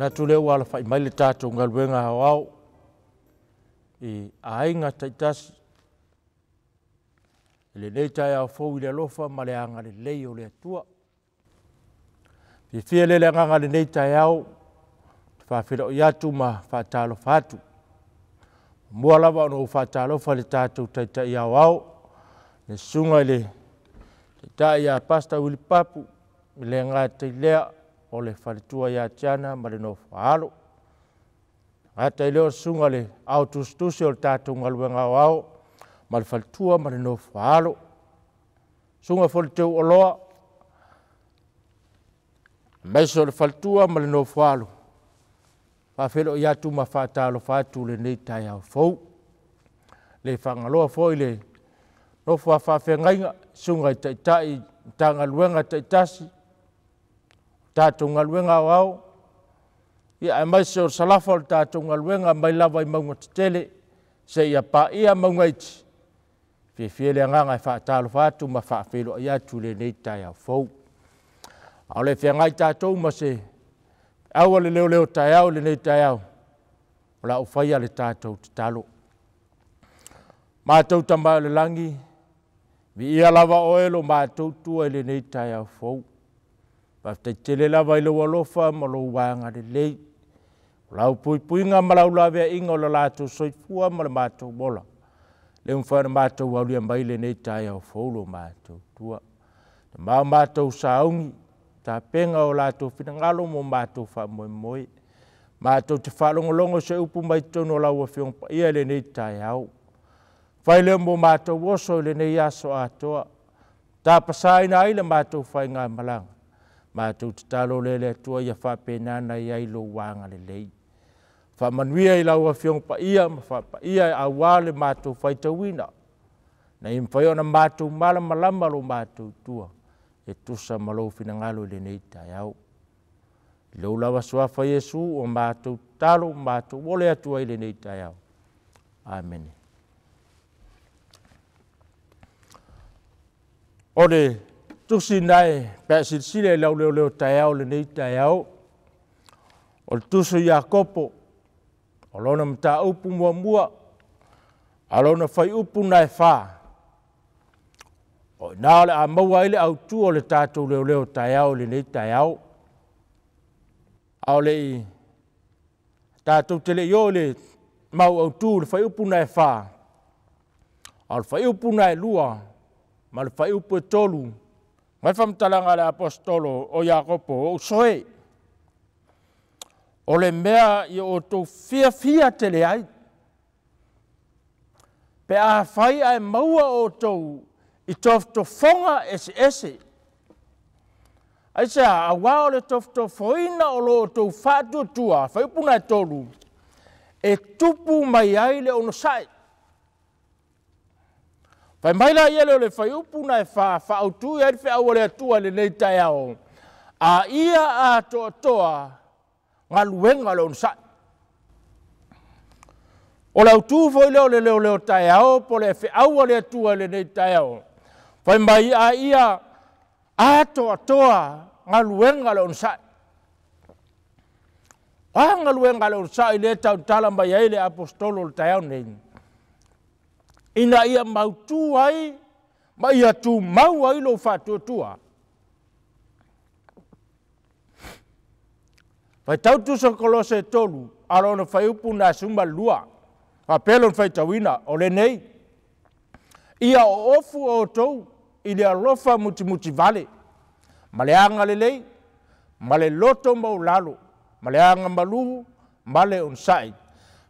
Manatu lea ua alafai mai le tatou galuega aoao i aiga taitasi i lenei taeao fou i le alofa ma le agalelei o le Atua. Fiafia lea le agaga i lenei taeao, te faafeiloai atu ma faatalofa atu. Mua lava ona ou faatalofa i le tatou Taitai Aoao, le Susuga i le Taitai ia Pastor Willy Papu, e le gata i lea o le faletua ia Tiana ma le nofo a alo. Gata i lea o le susuga i le ao tusitusi o le tatou galuega aoao ma le faletua ma le nofo a alo. Susuga foi i le teu oloa, aemaise o le faletua ma le nofo a alo, faafeiloai atu ma faatalofa atu i lenei taeao fou. Le faagaloa foi le nofo a faafeagaiga, susuga i taitai Matagaluega taitasi, tatou galuega aoao, ia aemaise o le salafa o le tatou galuega mai lava i mauga tetele seia paia mauga iti. Fiafia le agaga e faatalofa atu ma faafeiloai atu i lenei taeao fou. A o le feagai tatou ma se aua le leoleo taeao i lenei taeao, o la ou faia le tatou tatalo. Matou Tama i le lagi, viia lava oe lo matou Atua i lenei taeao fou. Faafetai tele lava i lou alofa ma lou agalelei. O lau puipuiga ma lau laveaiga o le latou soifua ma le matou ola. Le mafai ona matou aulia mai lenei taeao fou lo matou Atua. E mao matou sauni, tapena o latou finagalo mo matou faamoemoe. Matou te faalogologo se upu mai totonu o lau Afioga Paia i lenei taeao. Fai lea mo matou oso i lenei aso atoa. Tapasaina ai le matou faigamalaga. Matou tatalo lea le Atua ia faapena ona i ai lou agalelei. Faamanuia i lau Afioga Paia ma faapaia aua le matou faitauina. Na ia mafai ona matou malamalama lo matou tua e tusa ma lou finagalo i lenei taeao. I lou lava suafa Iesu o matou tatalo matou ole atu ai i lenei taeao. Amene. O le tusi nae pe a silasila i lau leoleo taeao lenei taeao, o le tusi o Iakopo, o lona mataupu muamua, a lona fuaiupu nae 4, o ina o le a maua ai le autu o le tatou leoleo taeao i lenei taeao. A o le i tatou te le i oo i le mau autu i le fuaiupu nae 4, a o le fuaiupu nae 2 ma le fuaiupu e 3, mai faamatalaga a le aposetolo o Iakopo, o uso e, o le mea i outou fiafia tele ai, pe a fai ae maua outou i tofotofoga eseese. Aisea, auā o le tofotofoina o lo outou faatuatua, fuaiupu nae 3, e tupu mai ai le onosai. Fai mai la ia lea o le fuaiupu nae 4, faaautu ai le feau a le Atua i lenei taeao, a ia atoatoa galuega o le onosai. O le autu foi lea o le leoleo taeao po o le feau a le Atua i lenei taeao. Fai mai a ia atoatoa galuega o le onosai. O a galuega a le onosai lea tautala mai ai le aposetolo o le taeao nei? Ina ia mautu ai ma ia tumau ai lou faatuatua. Faitau tusa Kolose 3, a lona fuaiupu na 12. Faapea lona faitauina, o lenei, ia oofu outou i le alofa mutimutivale, ma le agalelei, ma le loto maulalo, ma le agamalu, ma le onosai.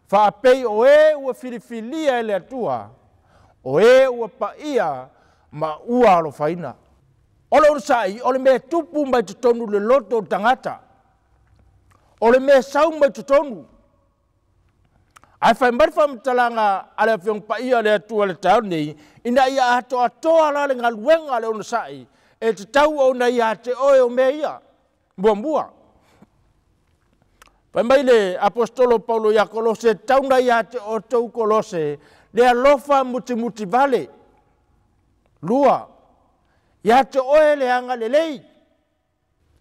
Faapei o e ua filifilia e le Atua, o e ua paia ma ua alofaina. O le onosai, o le mea tupu mai totonu le loto o le tagata. O le mea sau mai totonu. Ae fai mai le faamatalaga a le Afioga Paia le Atua le taeao nei, ina ia atoatoa la le galuega a le onosai, e tatau ona ia te oe o mea ia. Muamua. Fai mai le aposetolo Paulo ia Kolose, tatau na ia te outou Kolose, le alofa mutimutivale. 2, ia te oe le agalelei.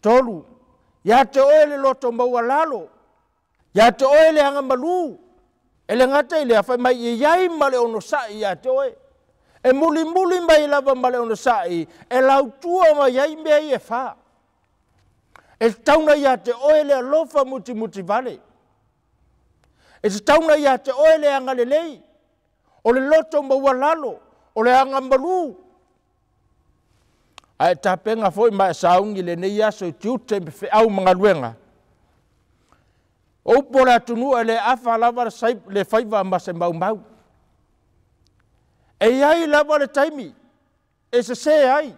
3, ia te oe le loto maualalo. Ia te oe le agamalu, e le gata i lea, fai mai e iai ma le onosai ia te oe. E mulimuli mai lava ma le onosai, e lautua mai ai mea ia e fa. E tatau ona ia te oe le alofa mutimutivale. E tatau ona ia te oe le agalelei, o le loto maualalo, o le agamalu. Ae tapena foi ma e sauni lenei aso i tiute ma feau ma galuega. O upu o le atunuu e le afa lava le faiva ma se maumau. E i ai lava le taimi e sese ai.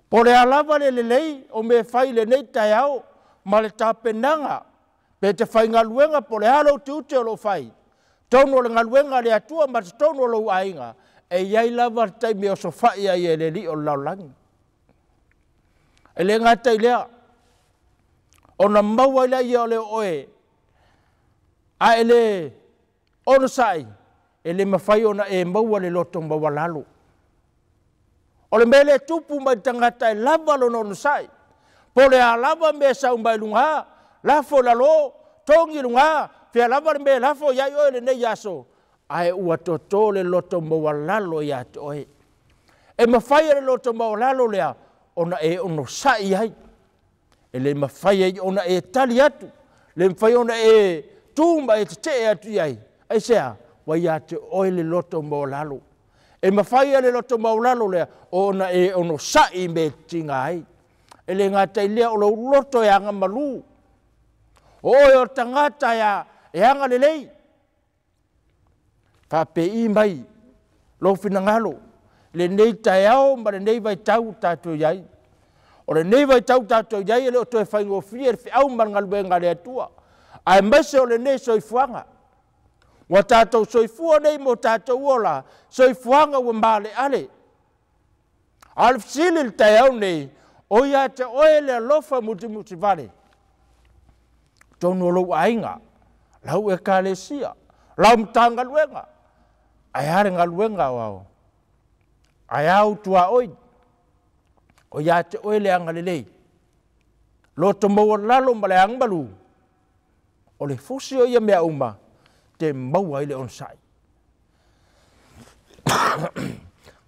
Po o le a lava le lelei o mea e fai i lenei taeao ma le tapenaga, pe te faigaluega po o le a lou tiute o lo o fai, totonu o le galuega a le Atua ma totonu o lou aiga, e i ai lava le taimi e osofai ai e le Alii o le lalolagi. E le gata i lea, ona maua ai lea o le oe, a e le onosai, e le mafai ona e maua le loto maualalo. O le mea le tupu mai le tagata e lava lona onosai, po o le a lava mea e sau mai luga, lafo i lalo, togi i luga, fea lava le mea e lafo i ai oe lenei aso, ae ua toto le loto maualalo ia te oe. E mafai e le loto maualalo lea ona e onosai ai. E le mafai ai ona e tali atu, le mafai ona e tu ma e tetee atu i ai. Aisea? Ua ia te oe le loto maualalo. E mafai e le loto maualalo lea ona e onosai me e tiga ai. E le gata i lea o lou loto e agamalu. O oe o le tagata e agalelei. Faapei mai lou finagalo, lenei taeao ma lenei vaitau tatou i ai. O lenei vaitau tatou i ai e le o toe faigofie le feau ma le galuega a le Atua, aemaise o lenei soifuaga. Ua tatou soifua nei mo tatou ola, soifuaga ua maaleale. A o le fesili i le taeao nei, o ia te oe le alofa mutimutivale, totonu o lou aiga, lau ekalesia, lau Matagaluega, ae a le galuega aoao, ae a ou tuaoi, o ia te oe le agalelei, loto maualalo ma le agamalu, o le fusi o ia mea uma, te maua ai le onosai.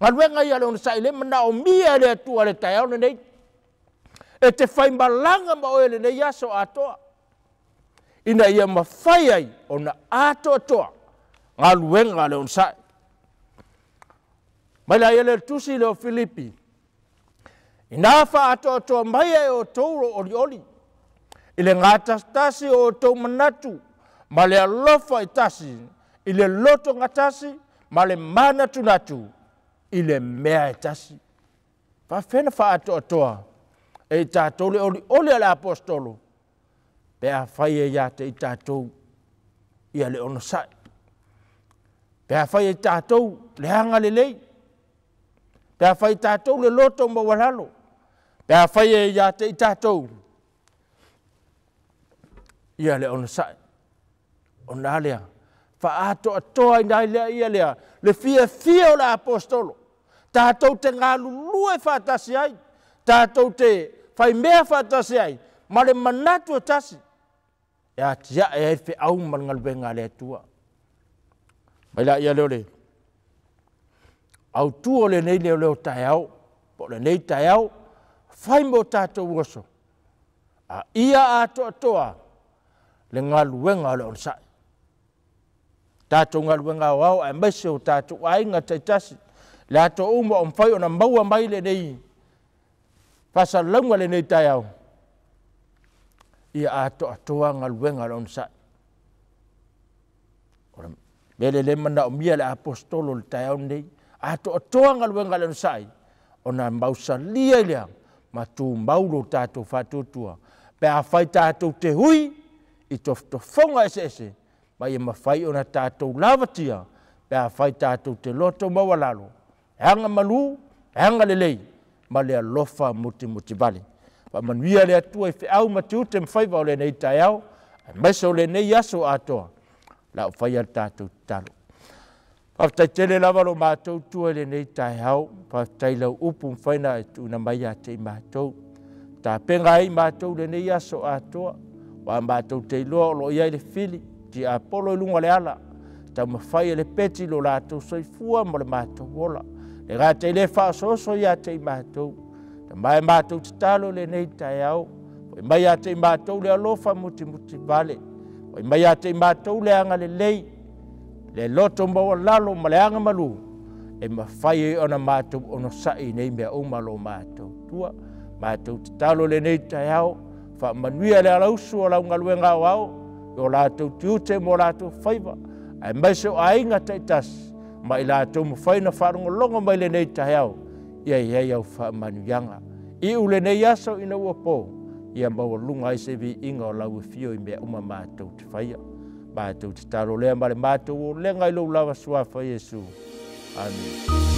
Galuega ia le onosai le manaomia e le Atua le taeao lenei, e te faimalaga ma oe lenei aso atoa, ina ia mafai ai ona atoatoa galuega a le onosai. Mai la ia le tusi le o Filipi, ina faatoatoa mai ai outou lo olioli, i le gatasitasi o outou manatu, ma le alofa i tasi, i le loto gatasi, ma le manatunatu, i le mea e tasi. Faafena faatoatoa e i tatou le olioli a le apostolo, pe a fai e ia te i tatou ia le onosai. Pe a fai e tatou le agalelei. Pe a fai e tatou le loto maualalo. Pe a fai e ia te i tatou ia le onosai. Ona lea, faatoatoa ina lea ia lea, le fiafia o le apostolo. Tatou te galulue faatasi ai, tatou te faimea faatasi ai, ma le manatu e tasi, e atiae ai feau ma le galuega a le Atua. Mai la ia leo le autu o lenei leo leo taeao, po o lenei taeao, fai mo tatou oso, a ia atoatoa le galuega o le onosai. Tatou galuega aoao aemaise o tatou aiga taitasi, le ato uma o mafai ona maua mai lenei faasalalauga lenei taeao, ia atoatoa galuega o le onosai. O le mea lea manaomia le apostolo le taeao lenei, atoatoa galuega o le onosai, ona mausalia i lea, ma tumau lo tatou faatuatua, pe a fai tatou te hui i tofotofoga eseese, ma ia mafai ona tatou lavatia, pe a fai tatou te loto maualalo, e agamalu, e agalelei, ma le alofa mutimutivale. Faamanuia le Atua i feau ma tiute ma faiva o lenei taeao, aemaise o lenei aso atoa, la o faia le tatou tatalo. Faafetai tele lava lo matou tua i lenei taeao, faafetai lau upu mafai na e tuuina mai ia te i matou. Tapenga ai matou lenei aso atoa, Aua matou te iloa o lo o i ai le fili, tiapolo i luga o le ala, taumafai e lepeti lo latou soifua ma le matou ola. E gata i le faaosooso ia te i matou, ma e matou tatalo i lenei taeao, foi mai ia te i matou le alofa mutimutivale, foi mai ia te i matou le agalelei, le loto maualalo ma le agamalu, e mafai ai ona matou onosai i nei mea uma lo matou tua. Matou tatalo i lenei taeao, faamanuia le alausu o lau galuega aoao, i o latou tiute ma o latou faiva, aemaise o aiga taitasi, ma i latou mafai ona faalogologo mai lenei taeao, ia i ai au faamanuiaga. Iu lenei aso ina ua po, ia maualuga ai se viiga o lau afio i mea uma matou te faia. Matou tatalo lea ma le matou olega i lou lava suafa Iesu. Amene.